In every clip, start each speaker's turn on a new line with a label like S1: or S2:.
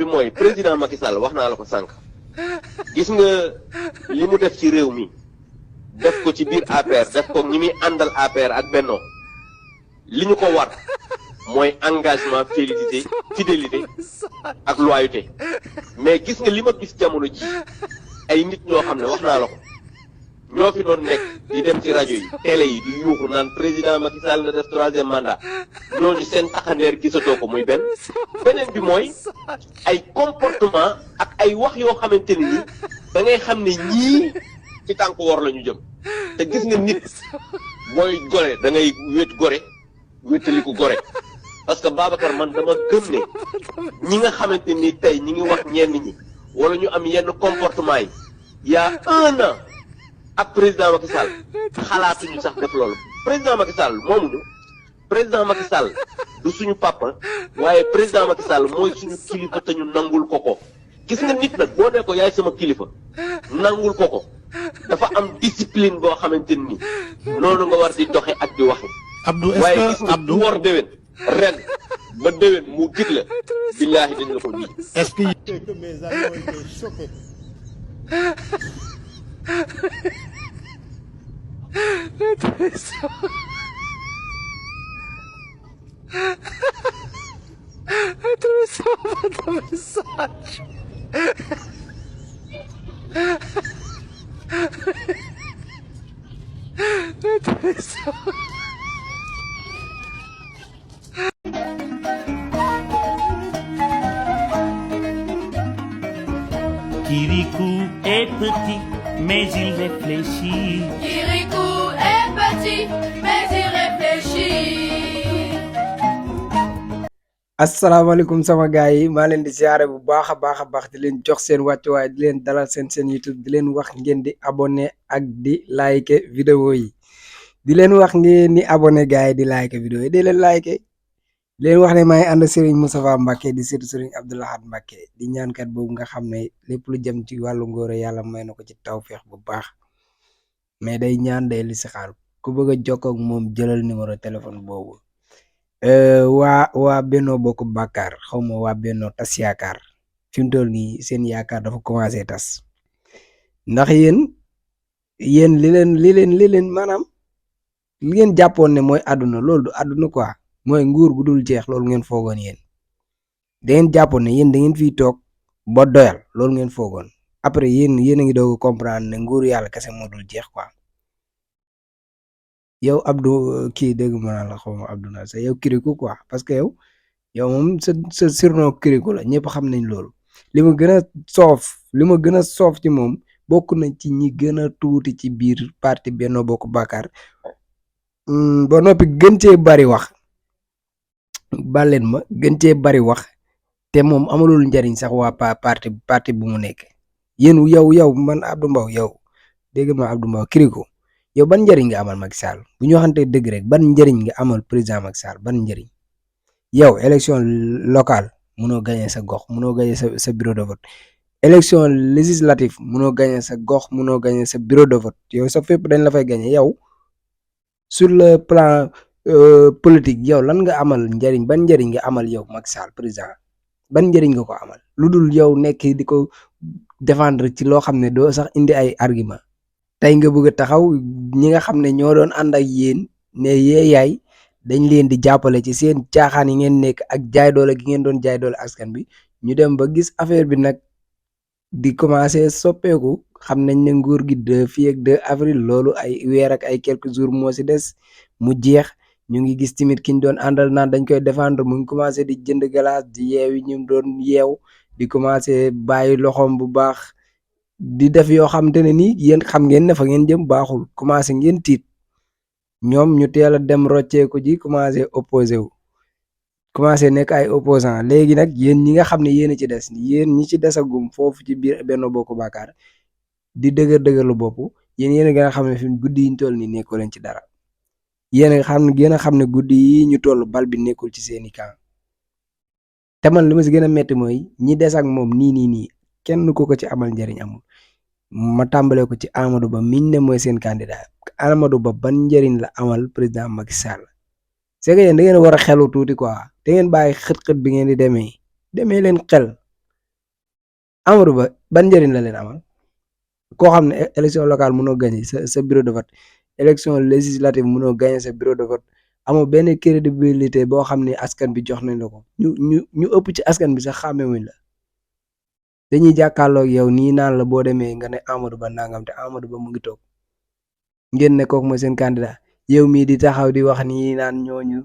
S1: bi mooy président Macky Sall wax naa la ko sànq gis nga li mu def ci réew mi def ko ci biir APR def ko ñi muy àndal APR ak Benno li ñu ko war mooy engagement fidélité ak loyauté mais gis nga li ma gis jamono ji ay nit ñoo xam ne wax naa la ko ñoo fi doon nekk di dem ci rajo yi télé yi di yuuxu naan président Macky Sall na def 3e mandat ñooñu seen taxandeer gisatoo ko muy beneen bi mooy ay comportement ak ay wax yoo xamante ni da ngay xam ne ñii ci tànk wor la ñu jëm te gis nga nit booy gore da ngay wét gore wétaliku gore parce que Babacar man dama gëm ne ñi nga xamante ni tey ñi ngi wax ñenn ñi wala ñu am yenn comportement yi y a 1 an ak président Macky Sall xalaatuñu sax def loolu président Macky Sall moomuñu président Macky Sall du suñu papa waaye président Macky Sall mooy suñu kilifa te ñu nangul ko gis nga nit nag boo nee ko yaay sama kilifa nangul ko dafa am discipline boo xamante ni noonu nga war di doxe ak di waxe
S2: Abdou
S1: waaye
S2: est-ce
S1: gis
S2: que
S1: nga
S2: Abdou
S1: war déwén ren ba déwén mu gis la billaahi dañ la ko ji
S2: est-ce que
S3: mes amis ont été choqués.
S4: Kirikou est petit, mais il réfléchit.
S5: Kirikou est petit, mais il réfléchit.
S6: asalaamaaleykum sama gars yi maa leen di ziare bu baax a baax di leen jox seen wàccuwaay di leen dalal seen YouTube di leen wax ngeen di abonné ak di like vidéo yi di leen wax ngeen di abonné gars yi di like vidéo yi di leen like di leen wax ne maa ngi ànd Serigne Moustapha Mbacké di seetu Serigne Abdou Lahad Mbacké di ñaankat boobu nga xam ne lépp lu jëm ci wàllu ngóore yàlla may na ko ci tawfeex bu baax mais day ñaan day li si xaar ku bëgg a jokkoo ak moom jëlal numéro téléphone boobu. waa Benno Bokk Yaakaar xawma waa Benno Tas Yaakaar fi mu toll nii seen yaakaar dafa commencé tas ndax yéen li leen maanaam li ngeen jàppoon ne mooy àdduna loolu du àdduna quoi mooy nguur gu dul jeex loolu ngeen foogoon yéen da ngeen jàppoon ne yéen da ngeen fiy toog ba doyal loolu ngeen foogoon après yéen a ngi doog a comprendre ne nguur yàlla kese moo dul jeex quoi. yow Abdou kii dégg ma la xawma Abdou na sa yow kiriku quoi parce que yow moom sa surnom kiriku la ñëpp xam nañ loolu li ma gën a soof ci moom bokk nañ ci ñi gën a tuuti ci biir parti Benno Bokk Yaakaar ba noppi gën cee bari wax baleen ma gën cee bari wax te moom amalul njariñ sax waa parti bu mu nekk yéen yow man Abdou Mbow yow dégg ma Abdou Mbow kiriku yow ban njëriñ nga amal Macky Sall bu ñu waxante dëgg rek ban njëriñ nga amal président Macky Sall ban njëriñ yow élection locale mënoo gagné sa gox mënoo gagné sa bureau de vote élection législative mënoo gagné sa gox mënoo gagné sa bureau de vote yow sa fépp dañ la fay gagné yow sur le plan politique yow lan nga amal njëriñ ban njëriñ nga amal yow Macky Sall président ban njëriñ nga ko amal lu dul yow nekk di ko défendre ci loo xam ne doo sax indi ay argument tey nga bëgg a taxaw ñi nga xam ne ñoo doon ànd ak yéen ne yaay dañ leen di jàppale ci seen caaxaan yi ngeen nekk ak jaay doole gi ngeen doon jaay doole askan bi ñu dem ba gis affaire bi nag di commencé soppeeku xam nañ ne nguur gi fii ak 2 avril loolu ay weer ak ay quelques jours moo si des mu jeex ñu ngi gis tamit ki ñu doon àndal naan dañ koy défendre mu ngi commencé di jënd glace di yeewi ñu doon yeew di commencé bàyyi loxoom bu baax. di def yoo xamante ne nii yéen xam ngeen ne fa ngeen jëm baaxul commencé ngeen tiit ñoom ñu teel a dem rocceeku ji commencé opposé wu commencé nekk ay opposant léegi nag yéen ñi nga xam ne yéen a ci des yéen ñi ci desagum foofu ci biir Benno Bokk Yaakaar di dëgërlu bopp yéen a gën a xam ne fi guddi yi ñu toll nii nekkul leen ci dara yéen a xam ne guddi yi ñu toll bal bi nekkul ci seeni camp te man li ma si gën a metti mooy ñi des ak moom nii kenn ku ko ci amal njëriñ amul ma tàmbalee ko ci Amadou Ba miñ ne mooy seen candidat Amadou Ba ban njëriñ la amal président Macky Sall c'est que yéen da ngeen war a xelu tuuti quoi da ngeen bàyyi xët-xët bi ngeen di demee leen xel Amadou Ba ban njëriñ la leen amal koo xam ne élection locale mënoo gagné sa bureau de vote élection législative mënoo gagné sa bureau de vote amoo benn crédibilité boo xam ne askan bi jox nañ la ko ñu ëpp ci askan bi sax xàmmewuñ la dañuy jàkkaarloog yow nii naan la boo demee nga ne Amadou Ba nangam te Amadou Ba mu ngi toog ngeen ne kooku mooy seen candidat yow mii di taxaw di wax nii naan ñooñu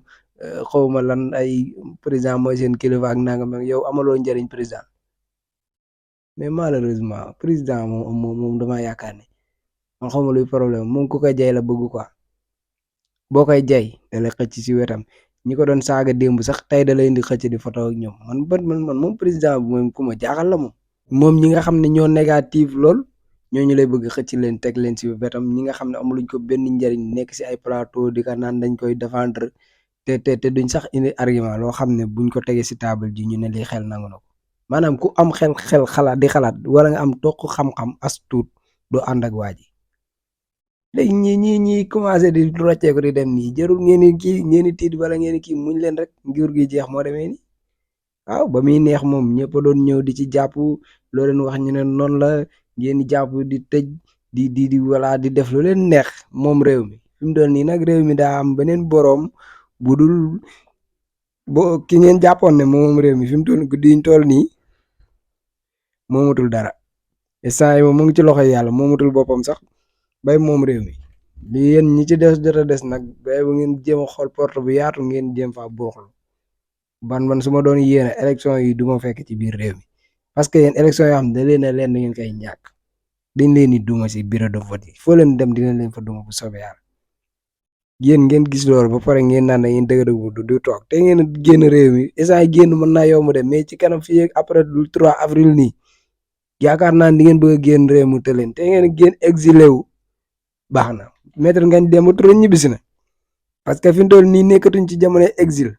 S6: xawma lan ay président mooy seen kilifa ak nangam yow amaloo njëriñ président mais malheureusement président moom dama yaakaar ne man xawma luy problème moom ku koy jay la bëgg quoi boo koy jay da lay xëcc ci wetam ñi ko doon saaga démb sax tey da lay indi xëcc di photo ak ñoom man moom président bi moom ku ma jaaxal la moom ñi nga xam ne ñoo négatif lool ñooñu lay bëgg xëcc leen teg leen ci wetam ñi nga xam ne amuluñ ko benn njëriñ nekk ci ay plateau di ko naan dañ koy défendre te duñ sax indi argument loo xam ne buñ ko tegee ci table ji ñu ne lii xel nangu na ko maanaam ku am xel xalaat di xalaat wala nga am toq xam-xam as tuut doo ànd ak waa ji léegi ñi commencé di rocceeku di dem nii jarul ngeen di tiit wala ngeen kii muñ leen rek nguur gi jeex moo demee nii waaw ba muy neex moom ñëpp doon ñëw di ci jàpp loo leen wax ñu ne noonu la ngeen di jàpp di tëj di wala di def lu leen neex moom réew mi fi mu doon nii nag réew mi daa am beneen boroom bu dul ki ngeen jàppoon ne moom réew mi fi mu toll guddi ñu toll nii moomatul dara instant yi moom mu ngi ci loxoy yàlla moomatul boppam sax bay moom réew mi li yéen ñi ci des jot a des nag bay bu ngeen jéem a xool porte bu yaatu ngeen jéem faa buruxlu man su ma doon yéene élection yi du ma fekk ci biir réew mi parce que yéen élection yoo xam ne da leen a leen da ngeen koy ñàkk dañ leen di duma si bureau de vote yi foo leen dem dina leen fa duma bu soobee yàlla yéen ngeen gis loolu ba pare ngeen naan da ngeen dëgg dëgg du toog te ngeen génn réew mi instant yi génn mën naa yomb dem mais ci kanam fii ak après le 3 avril nii yaakaar naa di ngeen bëgg a génn réew mu te leen te ngeen génn exilé wu baax na maître ngañ dem ba tur ñibbisi na parce que fi mu toll nii nekkatuñ ci jamono exil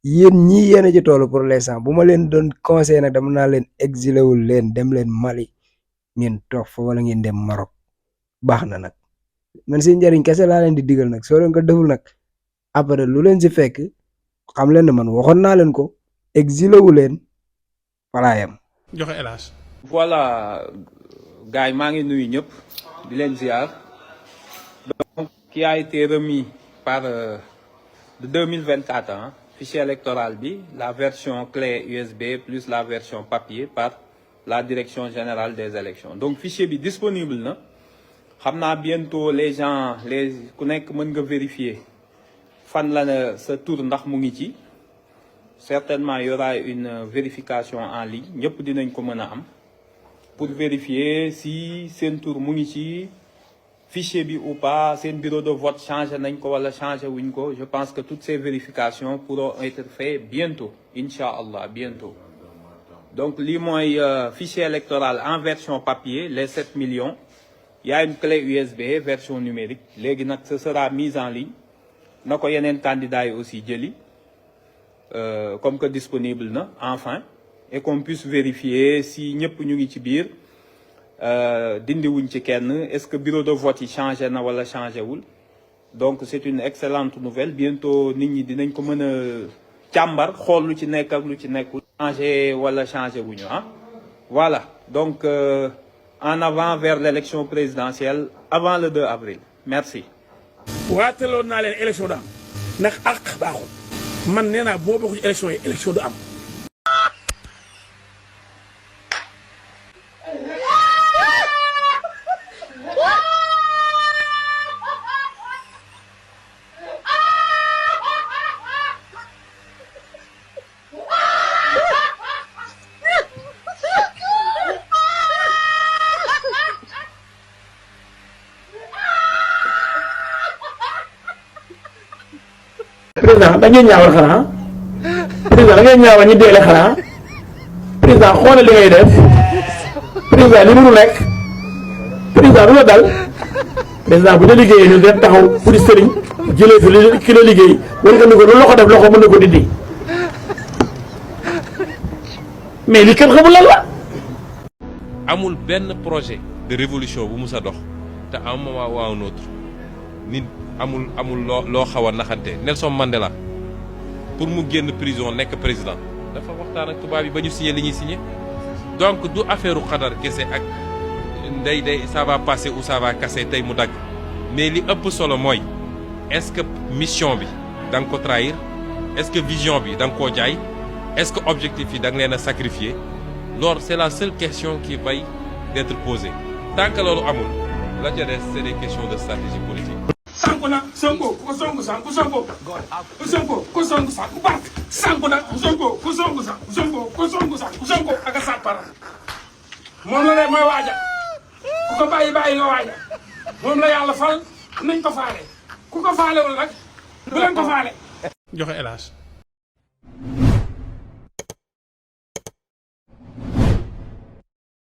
S6: yéen ñii yéen a ci toll pour l'instant bu ma leen doon conseil nag dama naa leen exilé wul leen dem leen Mali ngeen toog fa wala ngeen dem Maroc baax na nag man seen njëriñ kese laa leen di digal nag soo leen ko deful nag après lu leen si fekk xam leen ne man waxoon naa leen ko exilé wu leen walaayam
S2: joxe hélas.
S7: voilà gars yi maa ngi nuyu ñëpp di leen ziar donc qui a été remis par de 2024 hein, fichier électoral bi la version clé USB plus la version papier par la direction générale des élections donc fichier bi disponible na xam naa bientôt les gens ku nekk mën nga vérifier fan la na sa tour ndax mu ngi ci certainement il y aura une vérification en ligne ñëpp dinañ ko mën a am pour vérifier si seen tour mu ngi ci fichier bi ou pas seen bureau de vote changé nañ ko wala changé wuñ ko je pense que toutes ces vérifications pourront être faites bientôt Inch'Allah bientôt donc lii mooy fichier électoral en version papier les 7 millions il y a une clé USB version numérique léegi nag ce sera mise en ligne na ko yeneen candidats yi aussi jëli comme que disponible na enfin et qu'on puisse vérifier si ñëpp ñu ngi ci biir dindi wuñ ci kenn est-ce que bureau de vote yi changé na wala changé wul donc c'est une excellente nouvelle bientôt nit ñi dinañ ko mën a càmbar xool lu ci nekk ak lu ci nekkul changé wala changé wuñu ah voilà donc en avant vers l'élection présidentielle avant le 2 avril merci
S2: waataloon naa leen élection du am ndax àq baaxul man nee naa boo bokk ci élection yi élection du am. président da ngeen ñaawal xanaa président da ngeen ñaawal ñi deele xanaa président xoolal li ngay def président li mënu nekk président du la dal président bu ñu liggéeyee ñu def taxaw pour sëriñ jëlee fi ki la liggéey war nga ni ko lu loxo def loxo mën na ko dindi mais li kenn xamul lan la.
S8: amul benn projet de révolution bu mus a dox te à un moment ou à un autre nit amul loo xaw a naxante Nelson Mandela pour mu génn prison nekk président dafa waxtaan ak tubaab yi ba ñu signé li ñuy signé donc du affaire u xadar kese ak day ça va passer ou ça va casser tey mu dagg mais li ëpp solo mooy est-ce que mission bi da nga ko trahir est-ce que vision bi da nga koo jaay est-ce que objectif yi da nga leen a sacrifier loolu c'est la seule question qui va être posée tant que loolu amul la ca des c'est des questions de stratégie politique.
S2: Sanku na Sonko ku songu sanku Sonko Sonko ku songu sanku bark sanku na Sonko ku songu sanku Sonko ku songu sanku Sonko ak sapara moom la ne mooy waaja ku ko bàyyi nga waaja moom la yàlla fal nañ ko faale ku ko faalewul nag bu leen ko faale
S9: joxe hélas